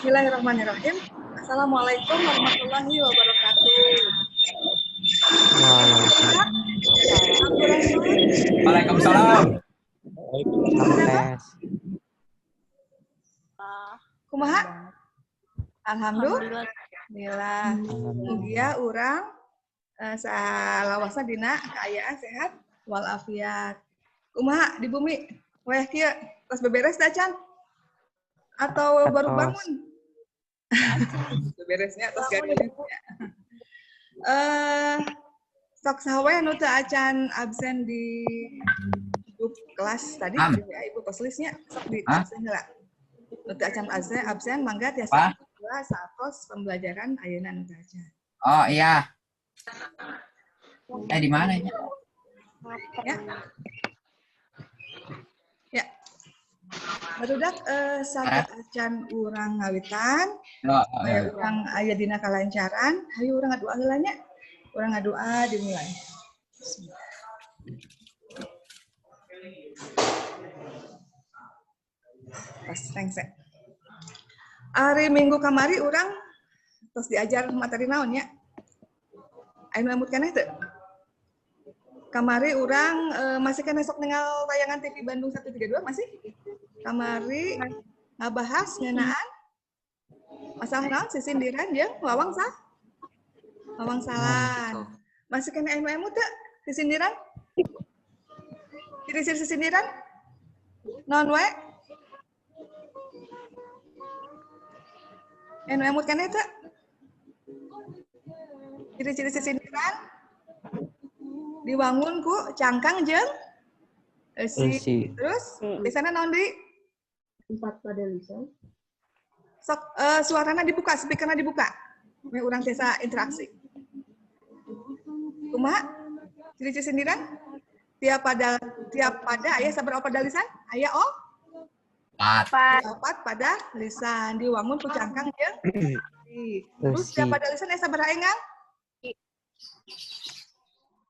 Bismillahirrahmanirrahim. Assalamualaikum warahmatullahi wabarakatuh. Waalaikumsalam. Waalaikumsalam. Kumaha? Alhamdulillah. Mugia urang salawasna dina kaayaan sehat walafiat. Kumaha di bumi? Wayah kieu tos beberes da can? Atau baru bangun? Beberesnya tos garesnya. Sok saha we anu teu acan absen di grup kelas tadi di WA Ibu tos listnya sok di absen heula. Nu teu acan absen mangga tiasa dua saatos pembelajaran ayeuna nu teu acan. Oh iya. Di mana ya? Ya. Ya. Barudak sateuacan urang ngawitan, urang aya dina kalancaran, hayu urang ngadoa heula nya. Urang ngadoa dimulai. Bismillah. Pas rengse. Ari minggu kamari urang tos diajar materi naon nya? Aya nu emut keneh teu? Kamari urang masih keneh sok ningal tayangan TV Bandung 132 masih? Kamari ngabahas ngeunaan masalah naon sisindiran jeung wawangsalan. Masih keneh anu emut teu sisindiran? Ciri-ciri sisindiran? Naon wae? Anu emut keneh teu? Ciri-ciri sisindiran diwangun ku cangkang jeung eusi. Terus biasana naon deui? Empat pada lisan. Sok suarana dibuka, speakerna dibuka. Meh urang tiasa interaksi. Kumaha? Ciri-ciri sindiran? Tiap pada aya sabaraha pada lisan? Aya oh? Empat. Empat pada lisan diwangun ku cangkang jeung eusi. Terus tiap pada lisan aya sabaraha engang?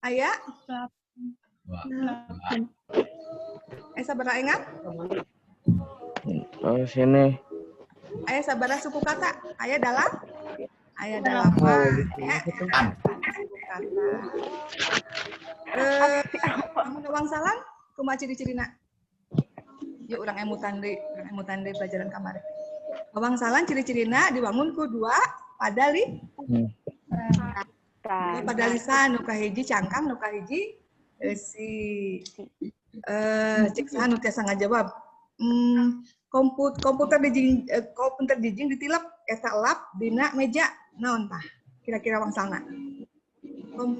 Aya? Aya sabaraha engang? Oh, sini. Aya sabaraha suku kata? Aya dalam? Aya dalapan. Ya. Suku kata. Lamun wangsalan kumaha ciri-cirina? Yuk urang emutan deui pelajaran kamari. Wangsalan ciri-cirina diwangun ku dua pada li. Pada lisan nu kahiji cangkang nu kahiji eusi. Cek saha nu tiasa ngajawab. Komputer dijing ditilep eta lap dina meja naon tah kira-kira wangsalna?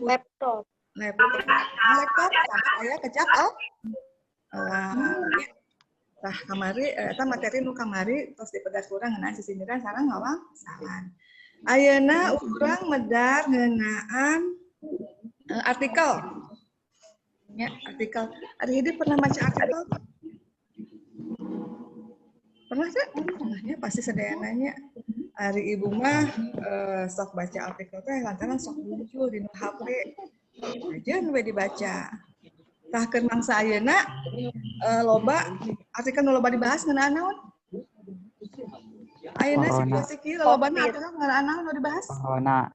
Laptop. Laptop sama aya kecap oh. Ya. Tah kamari eta materi nu kamari tos dipedar kurang ngeunaan sisindiran sareng wawangsalan. Ayeuna urang medar ngeunaan artikel. Ya, artikel. Ari hidep pernah maca artikel? Pernah sih? Pernahnya pasti sedayananya. Ari ibu mah sok baca artikel teh lantaran sok muncul di HP. Aja we dibaca. Tah keur mangsa ayeuna loba artikel nu loba dibahas ngeunaan naon? Ayeuna situasi kieu lolobana artikel ngeunaan naon nu dibahas? Corona.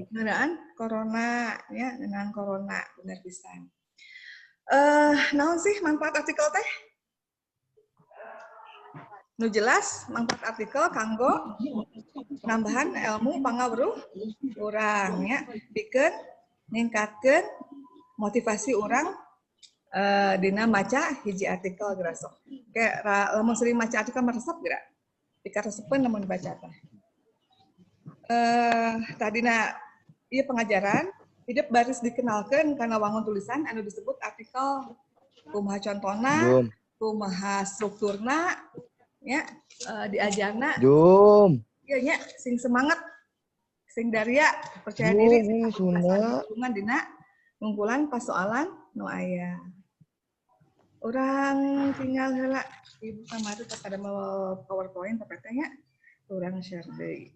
Ngeunaan corona ya, ngeunaan corona bener pisan. Naon sih manfaat artikel teh? Nu jelas manfaat artikel kanggo nambahan ilmu pangawruh urang ya, pikeun ningkatkeun motivasi urang dina maca hiji artikel geura sok. Kayak lamun sering maca artikel meresep geura. Dikaresepeun lamun dibaca teh. Tadina ieu pengajaran hidup baris dikenalkeun kana wangun tulisan anu disebut artikel. Kumaha contona, kumaha strukturna ya, diajarna. Jom. Iya nya sing semangat, sing daria, percaya diri, hubungan dina ngungkulan pasoalan nu aya. Urang tinggal heula ibu kamari pas ada mau PowerPoint PPT nya urang share deui.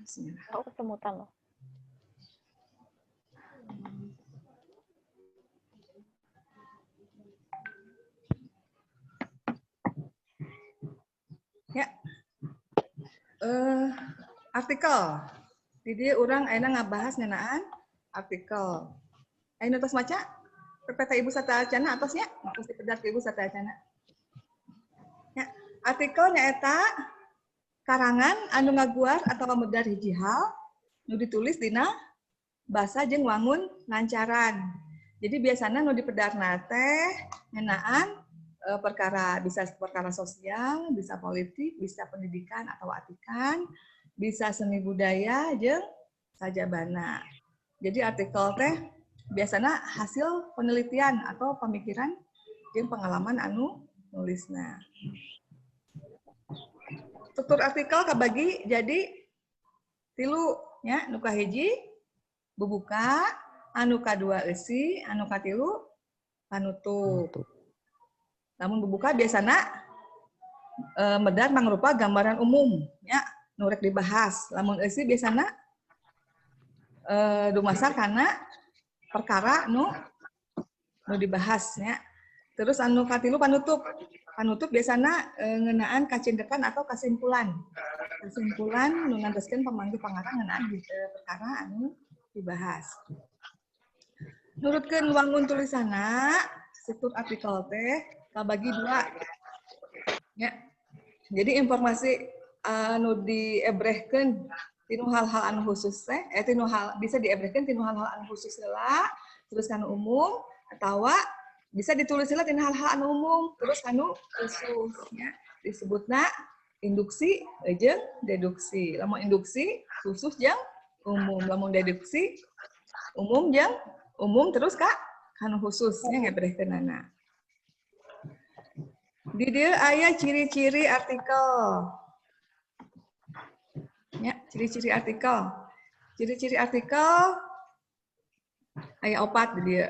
Bismillah. Aku kesemutan loh. Ya. Artikel. Di dieu urang ayeuna ngabahas ngeunaan artikel. Ayeuna tos maca PPT Ibu sateuacanna atos nya? Tos dipedar ku Ibu sateuacanna. Ya, artikel nyaeta karangan anu ngaguar atau medar hiji hal nu ditulis dina basa jeung wangun lancaran. Jadi biasanya nu dipedarna teh ngeunaan perkara, bisa perkara sosial, bisa politik, bisa pendidikan atau atikan, bisa seni budaya jeung sajabana. Jadi artikel teh biasanya hasil penelitian atau pemikiran jeung pengalaman anu nulisna. Struktur artikel kabagi jadi tilu nya, nu kahiji bubuka, anu kadua eusi, anu katilu panutup. Namun bubuka biasana medar mangrupa gambaran umum nya nu rek dibahas. Lamun eusi biasana dumasar kana perkara nu dibahas nya. Terus anu katilu panutup. Panutup biasana ngeunaan kacindekan atau kesimpulan. Kesimpulan nu nandeskeun pamanggih pangarang ngeunaan perkara anu dibahas. Nurutkeun wangun tulisanna, struktur artikel teh kabagi dua. Ya. Jadi informasi anu diebrehkeun tinu hal-hal anu khusus teh, tinu hal bisa diebrehkeun tinu hal-hal anu khusus heula, terus anu umum atawa bisa ditulis heula tina hal-hal anu umum, terus anu khusus nya. Disebutna induksi jeung deduksi. Lamun induksi khusus jeung umum, lamun deduksi umum jeung umum terus ka anu khusus nya ngebrehkeunana. Di dieu aya ciri-ciri artikel. Ya, ciri-ciri artikel. Ciri-ciri artikel aya opat di dieu.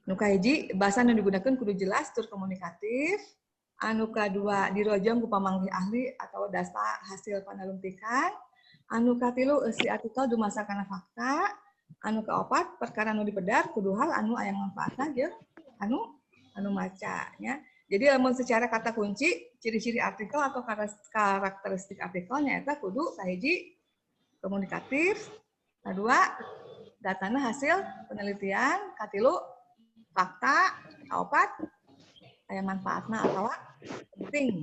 Nu kahiji, bahasa nu digunakeun kudu jelas tur komunikatif. Anu kadua dirojong ku pamanggih ahli atau data hasil panalungtikan. Anu katilu eusi artikel dumasar kana fakta. Anu kaopat perkara nu dipedar kudu hal anu aya manfaatna jeung anu maca nya. Jadi lamun secara kata kunci ciri-ciri artikel atau karakteristik artikelnya eta kudu kahiji komunikatif, kadua datana hasil penelitian, katilu fakta, kaopat aya manfaatna atawa penting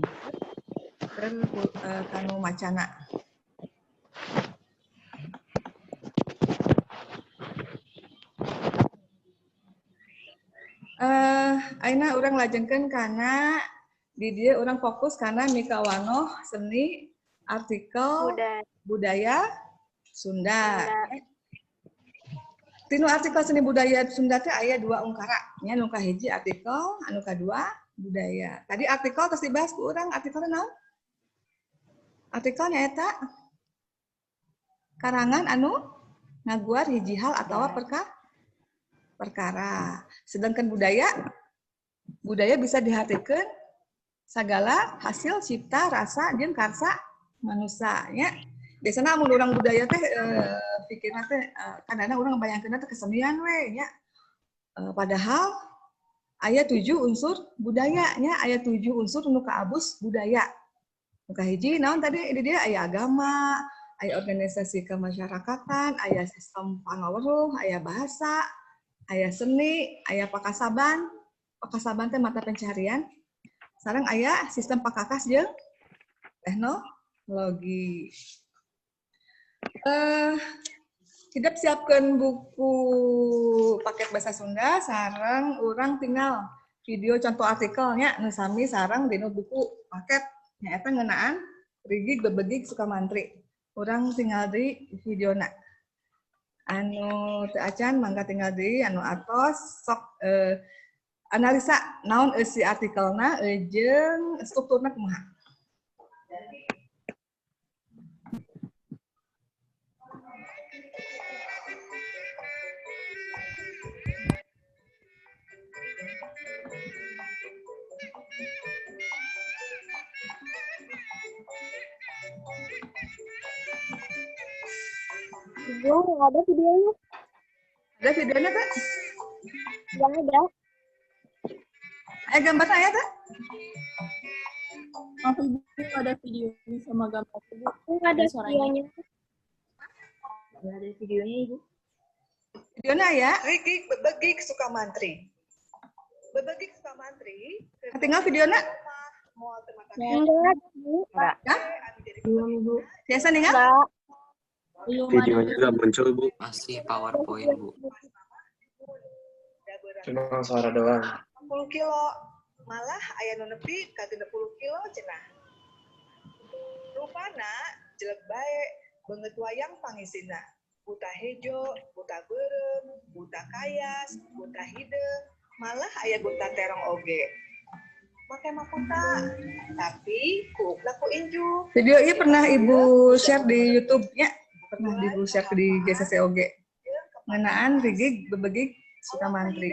kanu macana. Ayeuna urang lajengkeun kana di dieu urang fokus kana mikawanoh seni artikel budaya Sunda. Tinu artikel seni budaya Sunda teh aya dua ungkara nya, nu kahiji artikel, anu kadua budaya. Tadi artikel tos dibahas ku urang, artikelna naon? Artikel nyaeta karangan anu ngaguar hiji hal atawa perkara. Sedangkan budaya bisa dihartikeun sagala hasil cipta rasa jeung karsa manusia nya. Biasana amun urang budaya teh pikirna teh kadang-kadang urang ngabayangkeunna teh kesenian we nya. Padahal aya 7 unsur budaya nya, aya 7 unsur nu kaabus budaya. Nu kahiji naon tadi di dieu aya agama, aya organisasi kemasyarakatan, aya sistem pangaweruh, aya bahasa, aya seni, aya pakasaban. Pakasaban teh mata pencaharian. Sareng aya sistem pakakas jeung teknologi. Tidak siapkan buku paket bahasa Sunda, sareng urang tinggal video contoh artikelnya nu sami sareng dina buku paket nyaeta ngeunaan Rigig Bebegig Sukamantri. Urang tinggal di videona. Anu teu acan mangga tinggal di anu atos sok analisa naon eusi artikelna jeung strukturna kumaha. Ibu, nggak ada videonya. Ada videonya, Kak? Nggak ada. Gambar saya, Kak? Masih Ada videonya sama gambar, Bu. Nggak ada suaranya. Videonya. Nggak ada videonya, Ibu. Videonya ya. Rigig bebegig Sukamantri. Bebegig Sukamantri. Tinggal videonya. Enggak ada, Bu. Enggak. Ya? Belum, Ibu. Biasa nih? Enggak. Belum. Videonya Ada. nggak muncul, Bu. Masih PowerPoint, Bu. Cuma suara doang. 10 kilo. Malah aya nu nepi ka 60 kilo cenah. Rupana jelek bae beungeut wayang pangisina. Buta hejo, buta beureum, buta kayas, buta hideung, malah aya buta terong oge. Make makuta, tapi kuukna ku inju. Video ini pernah Ibu share di YouTube nya, pernah Ibu share di GCC oge. Ngeunaan rigig bebegig Sukamantri.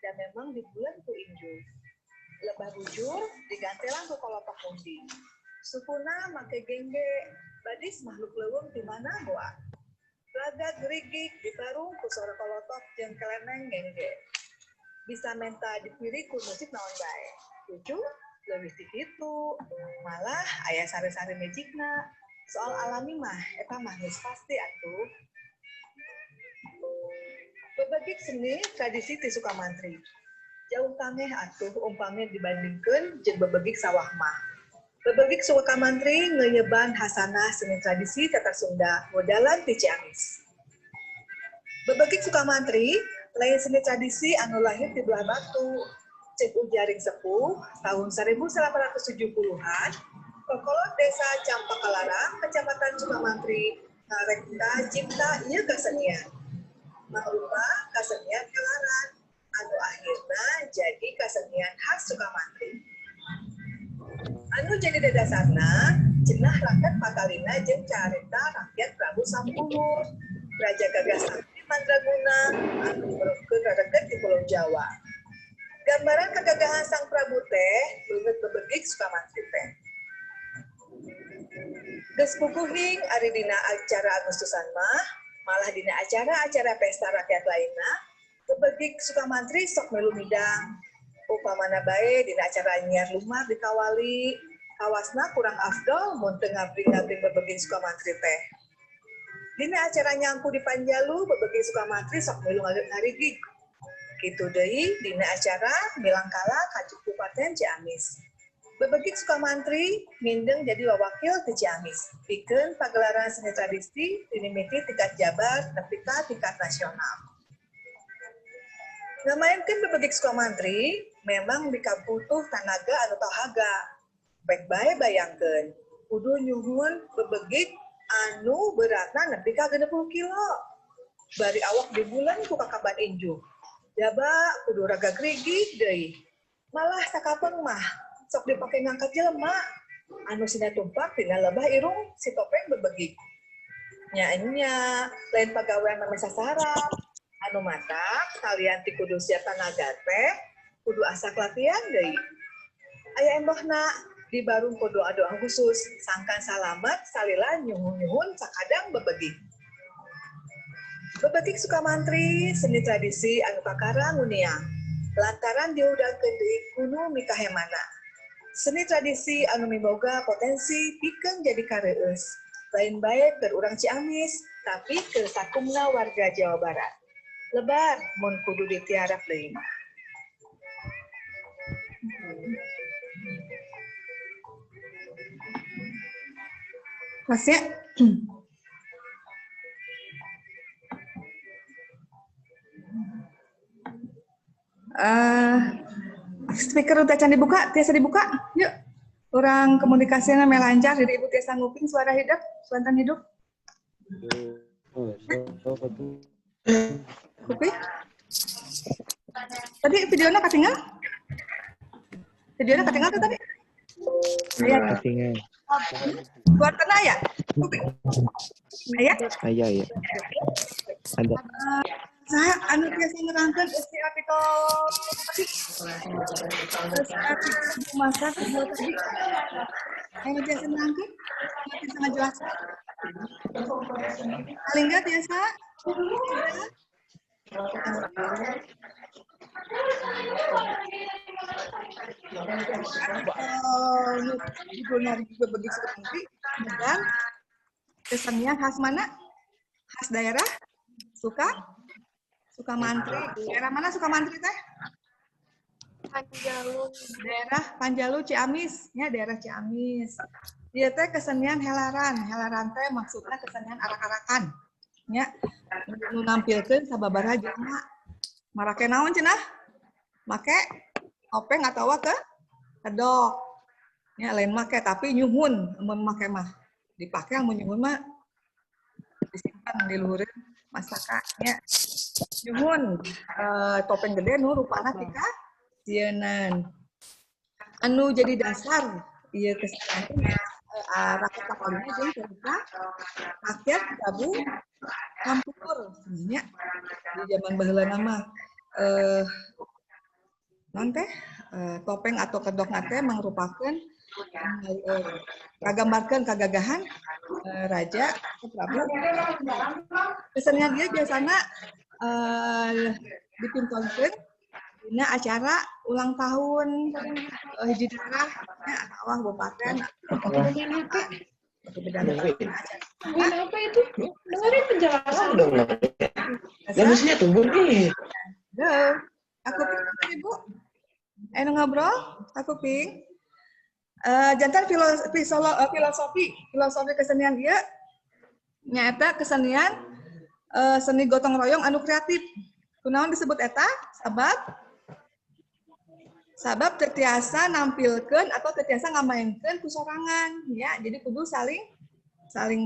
Dan memang di bulan ku inju. Lebah bujur digantelan ku kolopak munding. Sukuna make gengge, badis makhluk leuweung di mana boa. Lagak gerigik dibarung ku sora kolotok jeung keleneng gengge. Bisa menta dipiri ku musik naon bae. Lucu, leuwih ti kitu. Malah aya sare-sare magicna. Soal alami mah, eta mah geus pasti atuh. Bebegig seni tradisi ti Sukamantri. Jauh tangeh atuh umpami dibandingkeun jeung bebegig sawah mah. Bebegig Sukamantri ngeyeban hasanah seni tradisi Tatar Sunda modalan ti Ciamis. Bebegig Sukamantri lain seni tradisi anu lahir di belah batu. Cek ujaring sepuh tahun 1870-an, kokolot desa Campakalarang, Kecamatan Sukamantri, ngarekta cipta ieu kasenian. Mangrupa kasenian kelaran, anu akhirna jadi kasenian khas Sukamantri. Anu jadi dadasarna, cenah rakyat patalina jeung carita rakyat Prabu Sampulur, Raja Gagah Sakti Mandraguna, anu merukeun rareget di Pulau Jawa. Gambaran kegagahan Sang Prabu teh beungeut bebegig Sukamantri teh. Geus puguhing ari dina acara Agustusan mah, malah dina acara-acara pesta rakyat lainna, bebegig Sukamantri sok milu midang. Upamana bae dina acara nyiar lumar di Kawali, kawasna kurang afdol mun teu ngabring-ngabring bebegig Sukamantri teh. Dina acara nyangku di Panjalu, bebegig Sukamantri sok milu ngarigig. Kitu deui dina acara Milangkala ka Kabupaten Ciamis. Bebegig Sukamantri mindeng jadi wawakil ti Ciamis. Pikeun pagelaran seni tradisi dinimiti tingkat Jabar nepi ka tingkat nasional. Ngamaenkeun bebegig Sukamantri memang dikabutuh tanaga anu tohaga. Baik bae bayangkeun, kudu nyuhun bebegig anu beratna nepi ka 60 kilo. Bari awak di bulan ku kakaban injuh. Jaba kudu raga gerigig deui. Malah sakapeng mah sok dipake ngangkat jelema anu sina tumpak dina lebah irung si topeng bebegig. Nya-nya lain pagawean mah sasarap. Anu matak kalian ti kudu siap tanaga teh kudu asak latihan deui. Aya embohna dibarung ku doa-doa khusus sangkan salamet salila nyuhun-nyuhun sakadang bebegig. Bebegig Sukamantri seni tradisi anu kakara nguniang lantaran diudangkeun deui kuno mikahemana. Seni tradisi anu miboga potensi pikeun jadi kareueus. Lain bae keur urang Ciamis, tapi keur sakumna warga Jawa Barat. Lebar mun kudu ditiarap deui mah. Kelasnya. Speaker udah can dibuka, tiasa dibuka. Yuk, orang komunikasinya meh lancar, jadi ibu tiasa nguping suara hidup, suantan hidup. Kuping. Tadi videonya ketinggal? Videonya ketinggal tuh tadi? Aya. Ketinggal. Suara tenang ya? Kuping. Aya? Aya, ya. Ada. Saya anu tiasa nerangkeun isi artikel tadi. Isi artikel masa kedua tadi. Anu tiasa nerangkeun? Anu tiasa ngajelaskeun? Paling enggak tiasa? Artikel judulna Bebegig Sukamantri dan kesenian khas mana? Khas daerah Sukamantri. Daerah mana Sukamantri teh? Panjalu. Daerah Panjalu Ciamis, ya daerah Ciamis. Dia teh kesenian helaran. Helaran teh maksudnya kesenian arak-arakan. Ya, nu nampilkeun sababaraha jelema. Marake naon cenah? Make topeng atawa ke kedok. Ya, lain make tapi nyuhun mun make mah. Dipake mun nyuhun mah disimpan di luhureun masaka nya. Nyuhun topeng gede nu rupana tika sieunan. Anu jadi dasar ieu kesenian teh rakyat pakalina jeung cerita rakyat Prabu Kampur nya di zaman baheula mah naon teh topeng atau kedok teh mangrupakeun kagambarkeun kagagahan raja atau Prabu. Kesenian dia biasana dipintonkeun dina acara ulang tahun hiji daerah nya atawa kabupaten. Nungguin apa itu? Dengerin penjelasan. Ya mestinya tunggu nih. Halo, aku ping Ibu. Ayo ngobrol, aku ping. Jantan filosofi kesenian ieu nyaeta kesenian seni gotong royong anu kreatif. Kunaon disebut eta? Sabab teu tiasa nampilkeun atau teu tiasa ngamaenkeun ku sorangan ya. Jadi kudu saling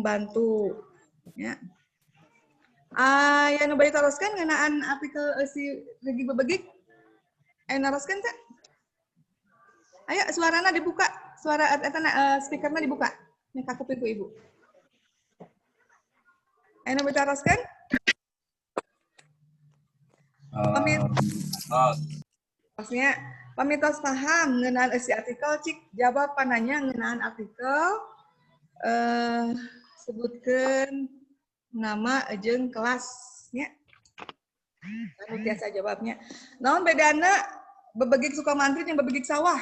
bantu ya. Ya nu bade taroskeun ngeunaan artikel si Regi Bebegig. Ayo naroskeun teh. Ayo suarana dibuka, suara eta speakerna dibuka. Nya kakuping ku Ibu. Ayo nu bade taroskeun? Pamit. Maksudnya pamitos paham ngeunaan eusi artikel cik jawab pananya ngeunaan artikel sebutkeun nama jeung kelasnya. Anu biasa jawabnya. Naon bedana bebegig Sukamantri jeung bebegig sawah?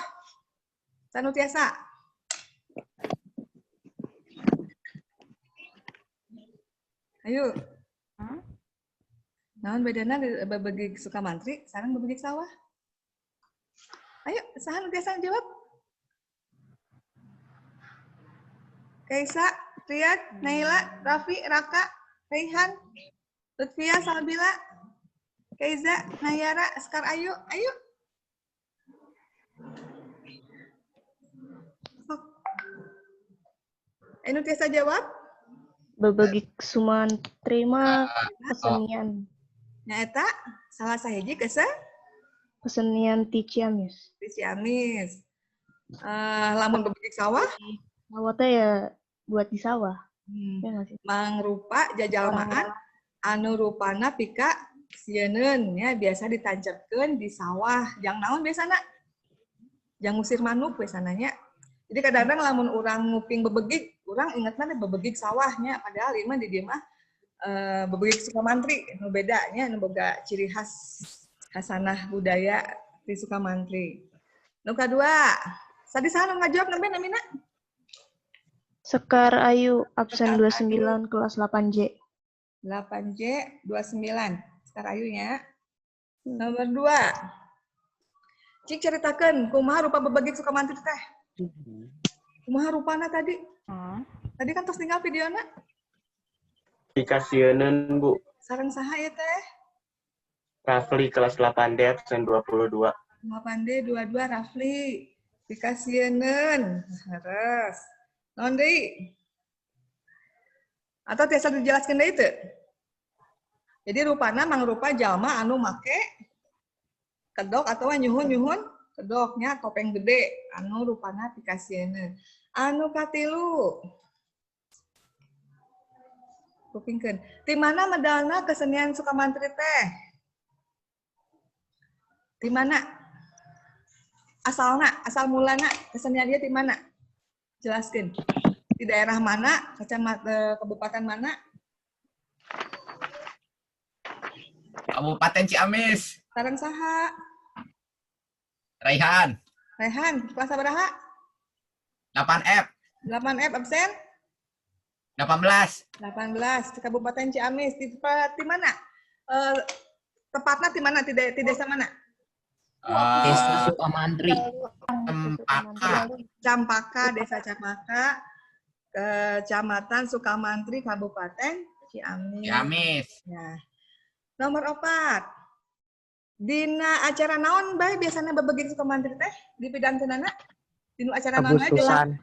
Sanu tiasa. Ayo. Naon bedana bebegig Sukamantri sareng bebegig sawah? Ayo, saha nu tiasa jawab? Kaisa, Riyad, Naila, Raffi, Raka, Raihan, Lutfia, Salbila, Kaiza, Nayara, Sekar Ayu, ayo. Ayo tiasa jawab? Bebegig Sumantri mah kesenian. Nyaeta salah sahiji kesenian ti Ciamis. Ti Ciamis. Lamun bebegig sawah? Sawah teh ya buat di sawah. Ya nggak sih? Mangrupa jajalmaan anu rupana pika sieun ya biasa ditancepkeun di sawah. Jang naon biasana? Jang ngusir manuk biasana nya. Jadi kadang-kadang lamun urang nguping bebegig, urang ingetna teh bebegig sawahnya, padahal ieu mah di dieu mah bebegig Sukamantri nu bedanya nu boga ciri khas khasanah budaya di Sukamantri. Nu kadua, tadi saha nu ngajawab nembe namina? Sekar Ayu, absen 29 kelas 8J. 8J 29. Sekar Ayu nya. Nomor 2. Cik ceritakeun kumaha rupa bebegig Sukamantri teh? Kumaha rupana tadi? Tadi kan tos tinggal videona. Dikasieuneun, Bu. Sareng saha ieu teh? Rafli kelas 8D absen 22. 8D 22 Rafli. Dikasieuneun. Leres. Naon deui? Atau tiasa dijelaskeun deui teu? Jadi rupana mangrupa jalma anu make kedok atau nyuhun-nyuhun kedoknya topeng gede anu rupana pikasieun. Anu katilu. Kupingkeun. Ti mana medalna kesenian Sukamantri teh? Ti mana? Asalna, asal mulana kesenian dia ti mana? Jelaskeun. Di daerah mana, kecamatan, kabupaten mana? Kabupaten Ciamis. Sareng saha? Raihan. Raihan, kelas sabaraha? 8F. 8F absen? 18. 18 di Kabupaten Ciamis. Di mana? Tepatnya di mana? Di desa mana? Desa Sukamantri. Cempaka. Campaka, Desa Campaka, Kecamatan Sukamantri, Kabupaten Ciamis. Ciamis. Ya. Nomor 4. Dina acara naon bae biasanya bebegig Sukamantri teh di pidantenana? Dinu acara naon bae Agustusan.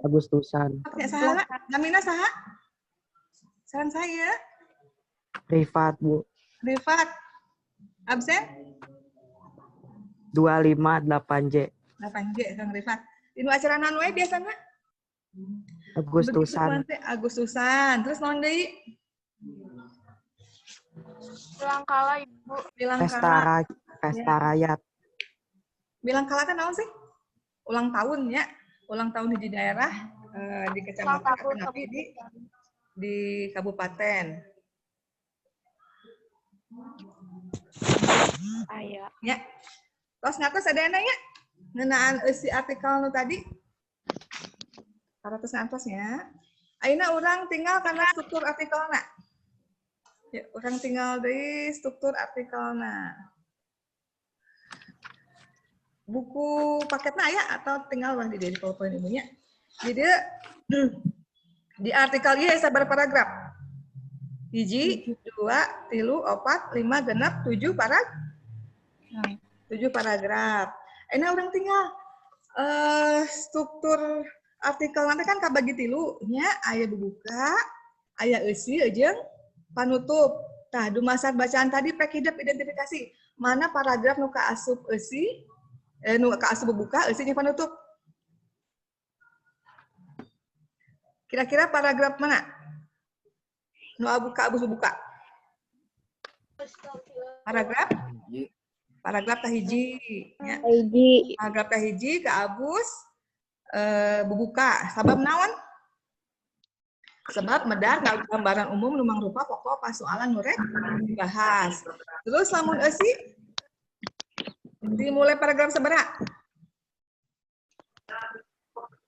Agustusan. Pakai saha? Namina saha? Saran saya. Rifat, Bu. Rifat. Absen? 258J. 8J, Kang Rifat. Dinu acara naon wae biasana? Agustusan. Agustusan. Terus naon deui? Bilangkala, Ibu. Bilangkala. Pesta rakyat. Bilangkala kan naon sih? Ulang tahun ya. Ulang tahun di daerah, di kecamatan, tapi di kabupaten. Aya. Ya. Terus ngatos ada nanya ngeunaan eusi artikel nu tadi? Paratos ngantos ya. Ayeuna urang tinggal karena struktur artikelna. Ya, urang tinggal deui struktur artikelna. Buku paketna aya atau tinggal wah di PowerPoint ibunya. Jadi di artikel ieu sabar paragraf. 1, 2, 3, 4, 5, 6, 7 paragraf. 7 paragraf. Ini orang tinggal struktur artikel nanti kan kabagi tilu nya aya bubuka, aya eusi jeung panutup. Tah dumasar bacaan tadi pek hidep identifikasi mana paragraf nu kaasup eusi, nu kaasup bubuka, eusi jeung panutup. Kira-kira paragraf mana? Nu kaabus bubuka. Paragraf? Paragraf kahiji ya. Paragraf kahiji kaabus bubuka. Sabab naon? Sebab medar gambaran umum nu mangrupa pokok pasoalan nu rek dibahas. Terus lamun eusi dimulai paragraf sabaraha?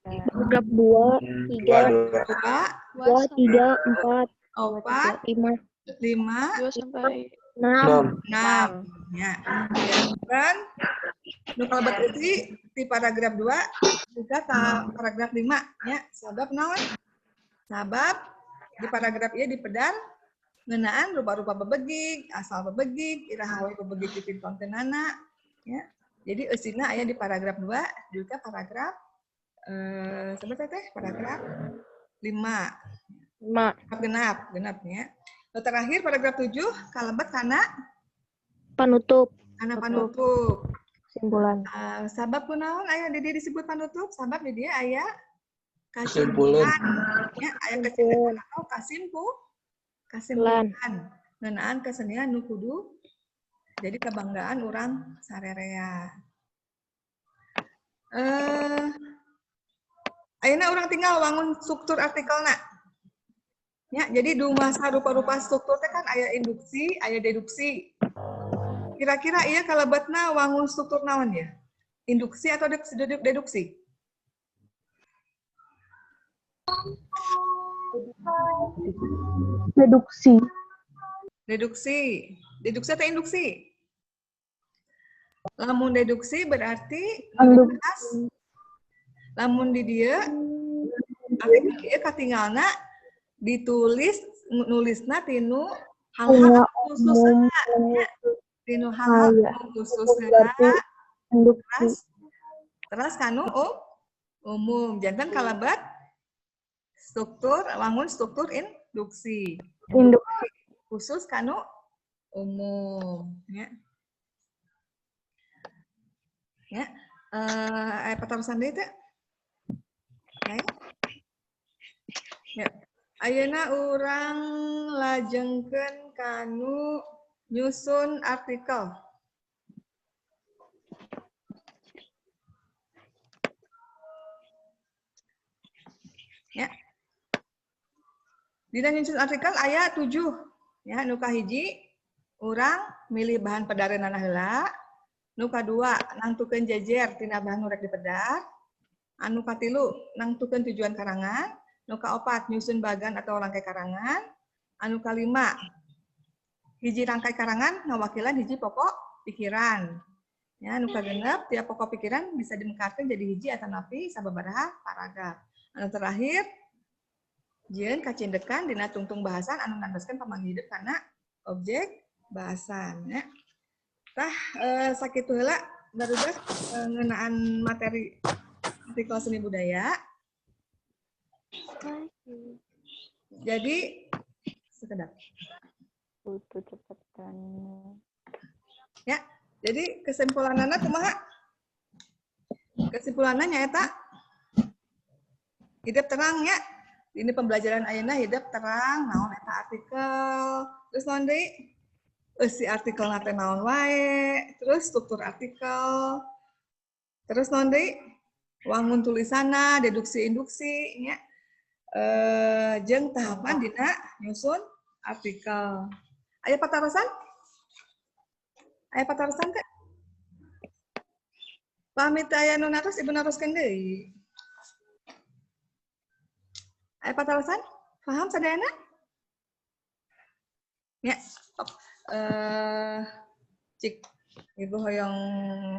Paragraf 2, 3, 2, 3, 4, 4, 5, 5, 2 sampai 6. 6. Ya. Dan nu kalebet eusi di paragraf 2 juga ka paragraf 5 ya. Sabab naon? Sabab di paragraf ieu dipedar ngeunaan rupa-rupa bebegig, asal bebegig, iraha we bebegig dipintontenana ya. Jadi eusina aya di paragraf 2 juga paragraf sabaraha teh? Paragraf 5. 5. Genap, genapnya. Lalu terakhir paragraf 7 kalebet kana panutup. Kana panutup. Kesimpulan. Sabab kunaon aya di dieu disebut panutup? Sabab di dieu aya kesimpulan. Ya, aya kesimpulan atau kesimpulan. Ngeunaan kesenian nu kudu jadi kebanggaan urang sarerea. Ayeuna urang tinggal wangun struktur artikelna. Ya, jadi dumasa rupa-rupa struktur teh kan aya induksi, aya deduksi. Kira-kira ieu kalebetna wangun struktur naon ya? Induksi atau deduksi? Deduksi. Deduksi. Deduksi atau induksi? Lamun deduksi berarti induksi. Lamun di dieu artikel ieu katingalna ditulis nulisna tinu hal-hal khusus tinu hal-hal khusus terus kanu umum janten kalebet struktur wangun struktur induksi. Induksi khusus kanu umum ya. Ya, aya patarosan deui teh? Ya. Ayeuna urang lajengkeun kanu nyusun artikel. Ya. Dina nyusun artikel aya 7. Ya, nu kahiji urang milih bahan pedareunana heula. Nu kadua, nangtukeun jejer tina bahan nu rek dipedar. Anu katilu, nangtukeun tujuan karangan. Nu kaopat, nyusun bagan atau rangkai karangan. Anu kalima, hiji rangkai karangan ngawakilan hiji pokok pikiran. Ya, nu kagenep, tiap pokok pikiran bisa dimekarkan jadi hiji atanapi sababaraha paragraf. Anu terakhir, jieun kacindekan dina tungtung bahasan anu nandoskeun pamanggih hidup kana objek bahasan ya. Tah sakitu heula barudak ngeunaan materi artikel seni budaya. Jadi sekedap. Butuh cepetan. Ya, jadi kesimpulanana kumaha? Kesimpulanna nyaeta hidup terang ya. Ini pembelajaran ayeuna hidup terang naon eta artikel. Terus naon deui? Eusi artikel teh naon wae, terus struktur artikel. Terus naon deui? Wangun tulisanna, deduksi induksi nya. Jeung tahapan dina nyusun artikel. Aya patarosan? Aya patarosan teh? Pamit aya nu naros ibu naroskeun deui. Aya patarosan? Paham sadayana? Ya, top. Cik, ibu hoyong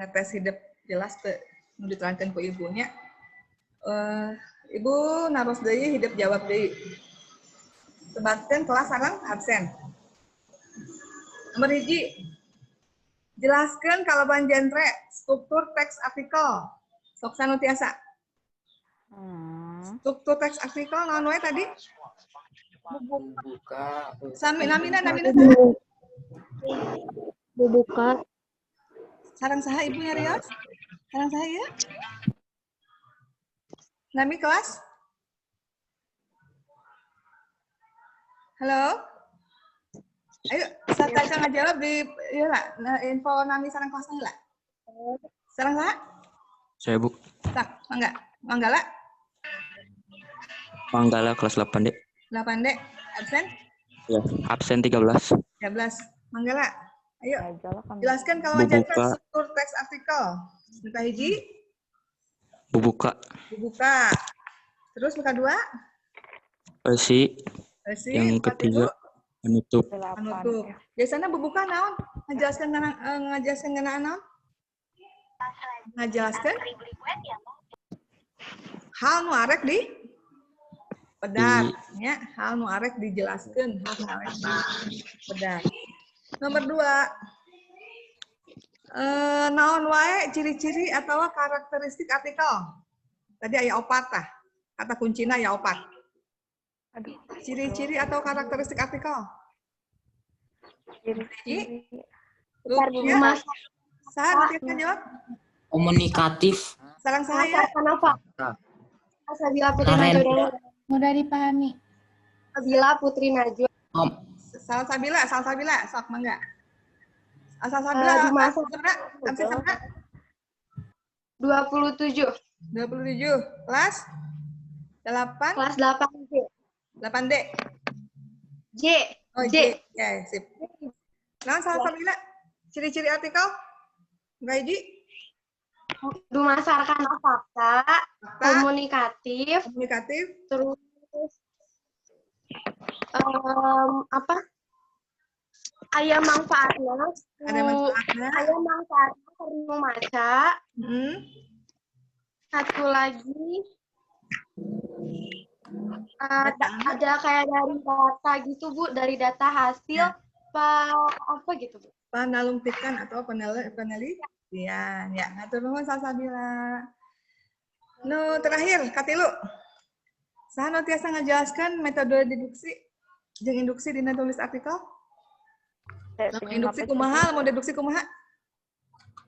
ngetes hidup jelas teu nu diterangkeun ku ibunya. Ibu naros deui hidup jawab deui. Sebatkeun kelas sareng absen. Nomor hiji, jelaskan kalaban genre struktur teks artikel. Sok sanu tiasa. Struktur teks artikel naon wae tadi? Buka. Sami namina namina saha? Bubuka. Sareng saha ibu nyarios? Sareng saha ya? Nami kelas? Halo? Ayo, satu aja ngajawab di ieu lah, info nami sareng kelasna heula. Sareng saha? Saya, Bu. Tak, mangga. Manggala? Manggala kelas 8D. 8D. Absen? Ya, absen 13. 13. Manggala. Ayo. Jelaskan kalau genre struktur teks artikel. Muka hiji? Bubuka. Bubuka. Terus muka dua? Eusi. Eusi. Yang ketiga penutup. Penutup. Biasanya bubuka naon? Ngajelaskeun ngajelaskeun ngeunaan naon? Ngajelaskeun hal nu arek di pedar nya, hal nu arek dijelaskeun, hal nu arek di pedar. Nomor 2. Naon wae ciri-ciri atau karakteristik artikel? Tadi aya opat tah. Kata kuncina aya opat. Ciri-ciri atau karakteristik artikel? Ciri. Saha nu tiasa jawab? Komunikatif. Sareng saha ya? Sabila Putri Najwa. Mudah dipahami. Sabila Putri Najwa. Salsabila, Salsabila, sok mangga. Salsabila, absen sabaraha? 27. 27. Kelas 8? Kelas 8D. 8D. J. Oh, J. Ya, sip. Nah, Salsabila, ciri-ciri artikel? Enggak, Ji? Dumasarkan fakta, komunikatif, terus apa? Aya manfaatna, ada manfaatna, aya manfaatna perlu maca. Satu lagi ada kayak dari data gitu Bu, dari data hasil apa gitu Bu? Panalungtikan atau penelitian. Ya, ngatur nuhun Salsabila. Nu terakhir katilu. Saha nu tiasa ngajelaskeun metode deduksi jeung induksi dina tulis artikel? Induksi kumaha, mau deduksi kumaha?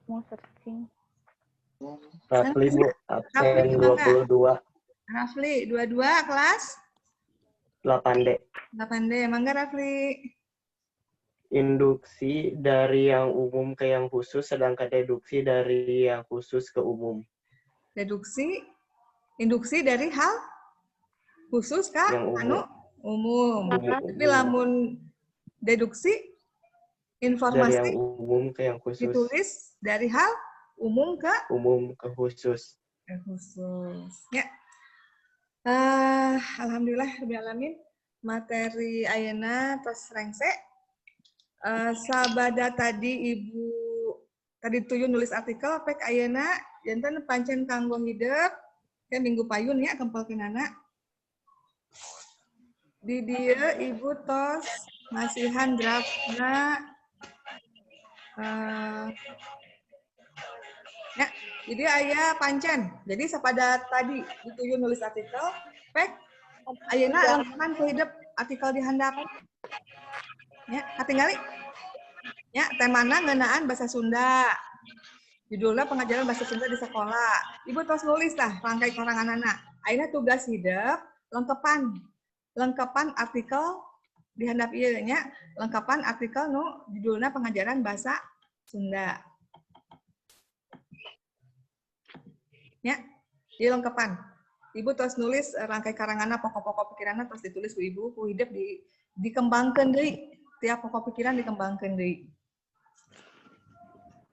Mau searching. Rafli Bu, absen 22. Rafli 22 kelas 8D. 8D, mangga Rafli. Induksi dari yang umum ke yang khusus, sedangkan deduksi dari yang khusus ke umum. Deduksi, induksi dari hal khusus ke Yang umum. anu umum. Tapi lamun deduksi Informasi Dari yang umum ke yang khusus. Ditulis dari hal umum ke umum ke khusus. Ke khusus. Ya. Alhamdulillah rabbil alamin, materi ayeuna tos rengse. Sabada tadi Ibu tadi tuyun nulis artikel pek ayeuna janten pancen kanggo hidep ke minggu payun ya kempelkeunana. Di dieu Ibu tos masihan draftna. Ya, jadi aya pancen. Jadi sapada tadi dituju nulis artikel, pek ayeuna lengkepan ku hidep artikel di handap. Ya, katingali. Ya, temana ngeunaan bahasa Sunda. Judulnya pengajaran bahasa Sunda di sekolah. Ibu tos nulis lah rangkai karanganana. Ayeuna tugas hidep lengkepan. Lengkepan artikel di handap ieu nya, lengkepan artikel nu judulna pengajaran bahasa Sunda. Ya, di lengkepan. Ibu terus nulis rangkai karanganna, pokok-pokok pikiranna terus ditulis ku Ibu, ku hidep dikembangkeun deui. Tiap pokok pikiran dikembangkeun deui.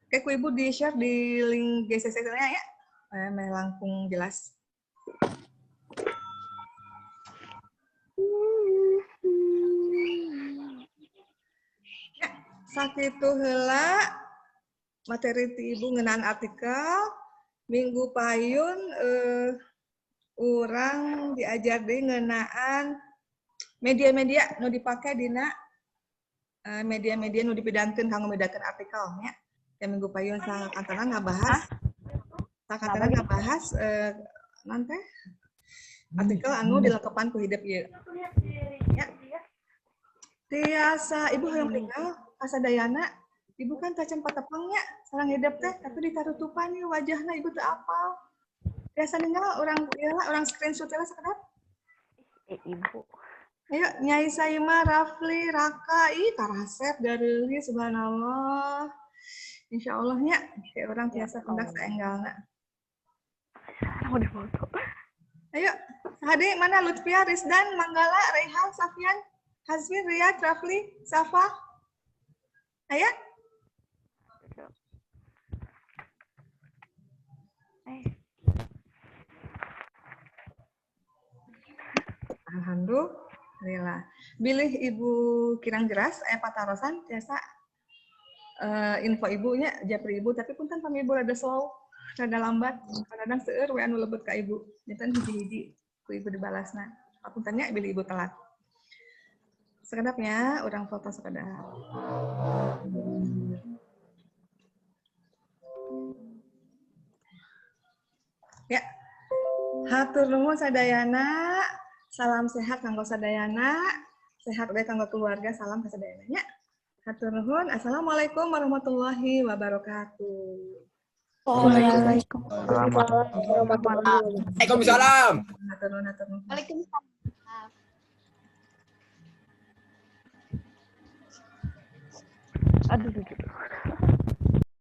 Oke, ku Ibu di-share di link GCC-nya ya. Meh langkung jelas. Ya, sakitu heula materi ti Ibu ngeunaan artikel. Minggu payun urang diajar deui ngeunaan media-media nu dipake dina media-media nu dipidangkeun kanggo medakeun artikel nya. Ya, minggu payun sakantana ngabahas nanti artikel anu dilengkepan ku hidep ieu. Ya. Tiasa Ibu hoyong tinggal kasadayana. Ibu kan tacan patepangnya sareng hidep teh tapi ditarutupan ieu wajahna Ibu teu apal. Tiasa ninggal urang ieu lah, urang screenshot lah sakedap. Ibu. Ayo Nyai Saima, Rafli, Raka, ih karasep gareuli subhanallah. Insyaallah nya kayak urang tiasa pendak saenggalna. Mau difoto. Ayo, Hadi mana Lutfia, Rizdan, Manggala, Rehan, Safian, Hazmi, Riyad, Rafli, Safa. Ayo. Alhamdulillah. Bilih Ibu kirang jelas, patarosan tiasa info ibunya, japri ibu, tapi punten pami ibu rada slow, rada lambat, kadang seueur we anu lebet ka ibu. Janten hiji-hiji ku ibu dibalasna. Puntennya bilih ibu telat. Sekedapnya urang foto sekedap. Ya. Hatur nuhun sadayana. Salam sehat kanggo sadayana, sehat we kanggo keluarga, salam ka sadayana nya. Hatur nuhun. Assalamualaikum warahmatullahi wabarakatuh. Waalaikumsalam. Waalaikumsalam. Hatur nuhun, hatur nuhun. Waalaikumsalam. Aduh, aduh, aduh.